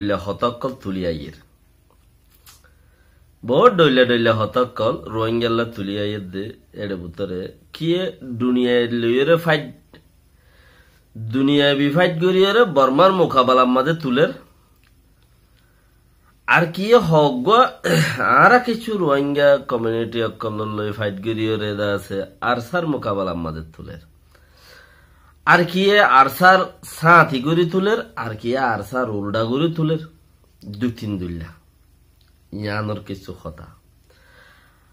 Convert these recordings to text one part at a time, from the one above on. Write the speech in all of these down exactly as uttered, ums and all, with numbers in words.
dhoilla hotá ókkol tuli aiyér. Bout dhoilla dhoilla hotá ókkol Ruáingalla tuli aiyér de éçe bútore. Kiyé duniyai loiyóre fáit, duniyabi fáit goríyore Bormar mukabalar mazé tulér. Ar kiyé hoggúa, añára kissú Ruáinga komiuniti ókkolor loi fáit goríyore de asé, ARSAr mukabalar mazé tulér. Ar kiyé ARSAr sáñti gorí tulér, ar kiyé ARSAr uldha gorí tulér. Dui tin dhoilla. Yiánor kissú hotá.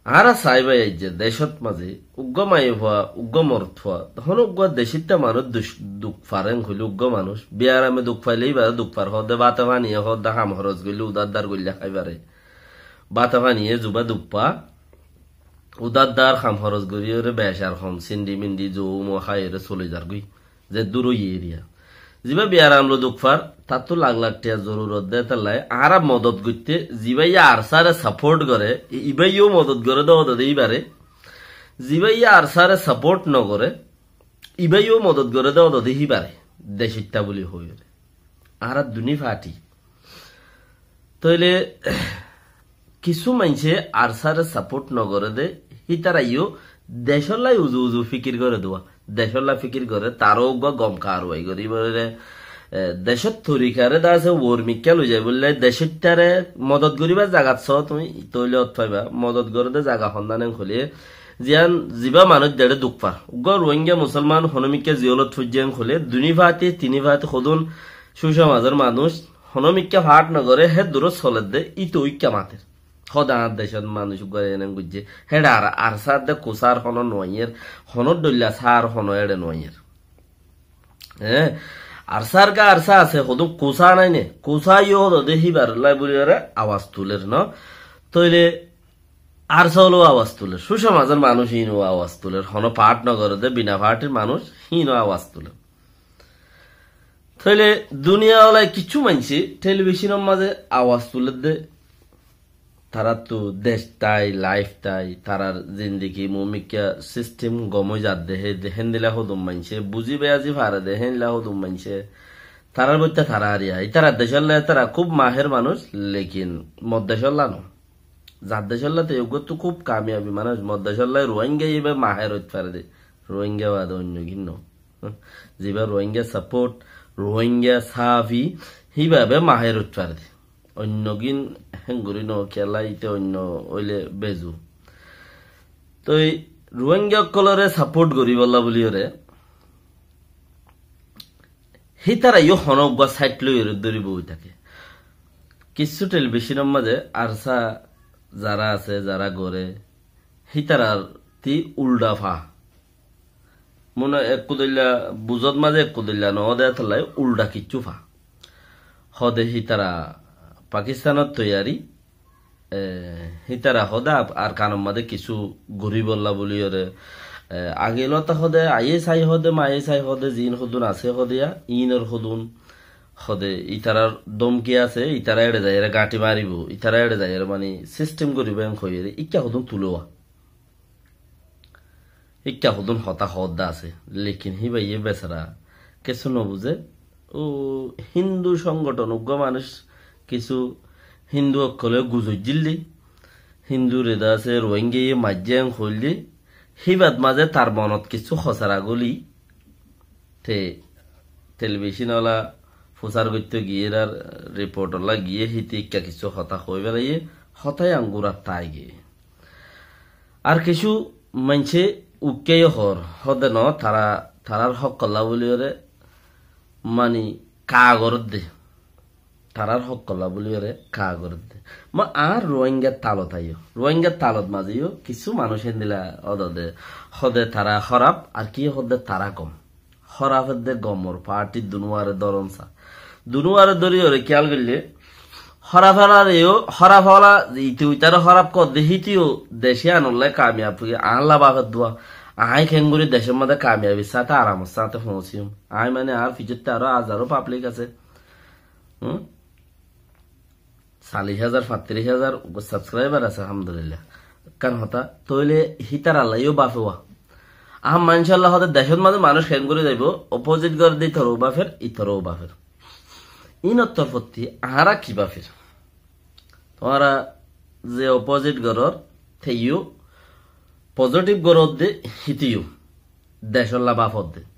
Añára saibá aijja decót mazé uggúa maiyafua, uggúa morotfua, honó uggúa decóitta manúic duc-, duk fare hoilé uggúa manúic. Biyarame duk failé íbare duk far hoódde, báte faniye hoódde ham horos goillé, udárdar goillé hái fare. Báte faniye zubá duk fa, udárdar ham horos goríyore becar hom, sindi mindi, zou mo háiyore soli zargói. Ze duro iye eriya. Ziba biyaram loi duk far, tattú lak lak tiya zorurot de, tallai añára modot goitté, ziba iye ARSAre saport gore, i-, iba iyó modot gore de, ode de ibare. Ziba iye ARSAre saport no gore, iba iyó modot gore de, ode de hibare. Decóitta buli hoiyore. Añára duni fati. Tóile kissú maincé ARSAre saport no gore de, hítara iyó decólla uzu uzu fikir gore de. Decólla fikir gore, taró uggúa gom karwai gorí bóle, e, decór torikare de asé, uor mikká loi zai bóle, decóittare modot goríbar zagat só tuñí, tóile ot faiba, modot gore de zaga hondán en hoilé, ziyán ziba manúic deçé duk far. Uggúa Ruáinga musolman honó mikká ziyolot foijjé en hoilé, duni fati, tini fati hodún cúcamazor manúic, honó mikká fath no gore, hé durot soledde, íte uikká mater. Hóde añár decót manúic uggúa enen goijjé. Héçe ar, ARSA de kusár honó no aiyér, honó dhoilla sár honó éçe no aiyér. Hé, ARSAr ga ARSA asé, hodún kusá nai né, kusá iyó hóde de híbar lai buli ore awaz tulér no. Tóile ARSA olo awaz tulér, cúcamazor manúic híno awaz tulér, honó fath no gore de, bina fathir manúic híno awaz tulér. Tóile duniya olai kissú maincé telebisonor mazé awaz tulér de, taráttu dec tái, laif tái, tarar zindigi mumikká sistem gom ói zadde, hé de, héndilla hodún maincé, buzí beyazi fare de, héndilla hodún maincé, tarar boitta tara ariya, itarar decólla itara kúb maher manúic, lekin mor decólla no. Zar decólla te eggúattu kúb kamiyabi manúic, mor decólla Ruáinga iba maher óit fare de, Ruáinga bade oinno gín no. Ziba Ruáinga saport, Ruáinga safi, híbabe maher óit fare de. Oinno gín héngori no, kiyólla íte oinno óile bezu. Toi Ruáinga ókkolore saport goríbolla buli ore, hítara iyó honó uggúa sáit loi ore dóri boi táke. Kissú telebisonor mazé ARSA zara asé, zara gore, hítarar ti uldha fa. Mone ekku dhoilla, buzot mazé ekku dhoilla no de, etollai uldha kissú fa. Hóde hítara Pakistanor toiyari, e, hítara hóde Af-, Arkanor mazé kissú goríbolla buli ore, e, age lota hóde, ISI hóde, ma ISI hóde, ziín hodún asé hóde ya, iínor hodún hóde, itarar dómki asé, itara éçe zaiyóre gañthi maribo, itara éçe zaiyóre mani sistem goríbo en hoiyóre, ikká hodún tulé wa. Ikká hodún hotá hoódde asé, lekin híbaye besara kessú no buzé. Ó Hindu songothon uggúa manúic kessú Hindu ókkole guzoijjíl de, Hindure de asé Ruáingaye maijjé en hoil de, híbat mazé tar monot kessú hosara goli, te telebisón ola fusar goittó giyé ar riport ola giyé híte ikká kessú hotá hoi felaiyé, hotá yián gúrat tái giyé. Ar kissú maincé uikká yó hoór, hóde no, tara, tarár hók olla buli ore, mani, kaa gorédde. Tarár hók olla buli ore kaa gorédde. Ma añár Ruáingar talot aiyó. Ruáingar talot mazé yó kissú manúic héndilla ódode. Hóde tara hóraf, ar ki hóde tara gom. Hórafe de gomor fathi dunúare dóron sa. Dunúare dóri ore kiyál goille, hórafe ola re yó, hórafe ola ite uitare hóraf kodde híte yó dec yíanolla kamiyab óiye, añálla bafe dua. Aññí kengori decór mazé kamiyabir sáñte aramor sáñte foóñsiyum. Aññí mane añár fijotte aró házaro pablik asé. Hum? Sallic házar, fañttiríc házar uggúa sabskraibar asé, alhamdulillah. Ekkán hotá, tóile hítaralla yó bafe wa. Añár maincólla hóde decót mazé manúic kengori zaibo, opozit gorédde ítaró bafer, ítaró bafer. Ínor torfótti añára ki báfir? Tuáñra ze opposite gorór, teyó positive goródde, híteyo decólla báfodde.